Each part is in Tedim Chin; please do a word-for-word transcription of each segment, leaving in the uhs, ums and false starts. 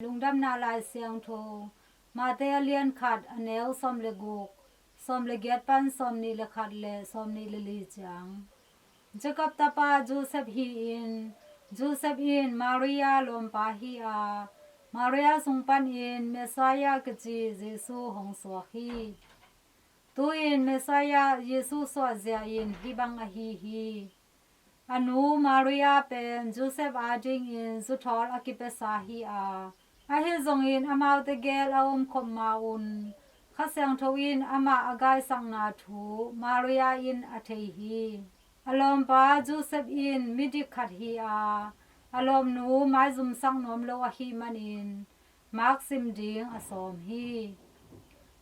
Lungdamna Lai Siangtho, Mate a lian khat, a neu sawm le guk, sawm le giat pan sawm nih le khat le sawm nih le li ciang. Jacob tapa Joseph hi-in, Joseph in Maria lawmpa hi a, Maria sung panin Messiah kici Jesu hong suak hi. Tu-in Messiah Jesu suahzia in hih bang ahi hi. A nu Maria pen Joseph adingin zuthawl a kipiasa hi a, ahi zongin amaute gel a omkhop ma-un Kha Siangtho in amah a gaisakna thu Maria in a thei hi. A lawmpa Joseph in midik khat hi a, a lawmnu maizumsak nuam lo ahih manin maksim ding a sawm hi.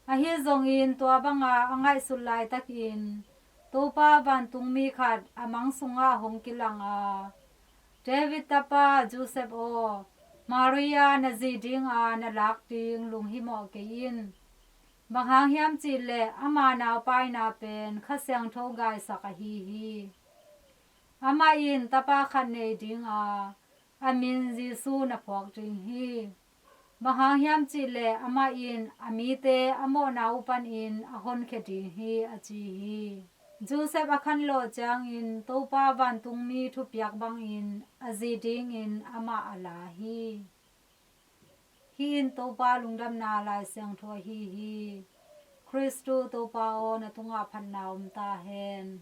Ahi zongin tua banga a ngaihsut laitakin Topa vantungmi khat a mang sungah hong kilang a, David tapa Joseph aw, Maria na zi dinga na lak ding lunghimawh kei in. Bang hang hiam cihleh ama naupaina pen Kha Siangtho gaisak ahi hi. Amah in tapa khat nei dinga a min Jesu na phuak ding hi. Bang hang hiam cihleh amah in a mite a mawhna uh panin a honkhia ding hi, a ci hi. Joseph a khanlawh ciangin Topa vantungmi thupiak bangin a zi dingin amah a la hi. Hih in Topa lungdamna Lai Siangtho ahi hi. Khristu Topa aw, na tungah phatna om ta hen.